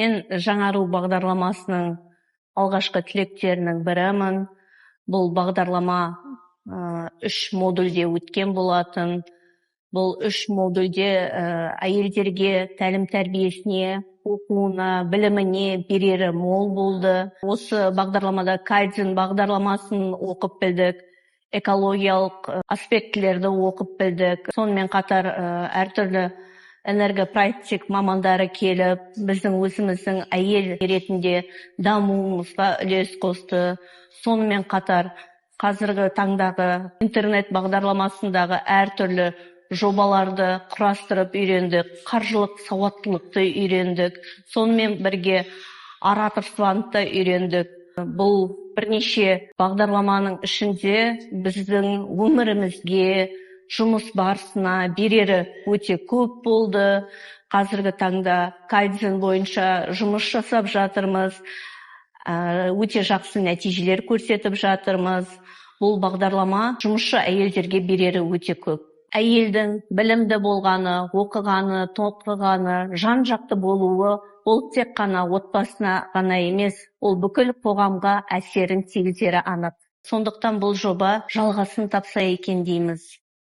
Мен «Жаңару» бағдарламасының алғашқы түлектерінің бірімін. Бұл бағдарлама үш модульде өткен болатын. Бұл үш модульде әйелдерге тәлім тәрбиесіне, оқуына, біліміне берері мол болды. Осы бағдарламада кайдзен бағдарламасын оқып білдік, экологиялық аспектілерді оқып білдік. Сонымен қатар әртүрлі энергопрактик мамандары келіп, біздің өзіміздің әйел ретінде дамуымызға үлес қосты. Сонымен қатар қазіргі таңдағы интернет бағдарламасындағы әртүрлі жобаларды құрастырып үйрендік, қаржылық сауаттылықты үйрендік, сонымен бірге ораторствоны да үйрендік. Бұл бірнеше бағдарламаның ішінде біздің өмірімізге, жұмыс барысына берері өте көп болды. Қазіргі таңда кайдзен бойынша жұмыс жасап жатырмыз, өте жақсы нәтижелер көрсетіп жатырмыз. Бұл бағдарлама жұмысшы әйелдерге берері өте көп. Әйелдің білімді болғаны, оқығаны, тоқығаны, жан жақты болуы ол тек қана отбасына ғана емес, ол бүкіл қоғамға әсерін тигізері анық. Сондықтан бұл жоба жалғасын тапса екен дейміз.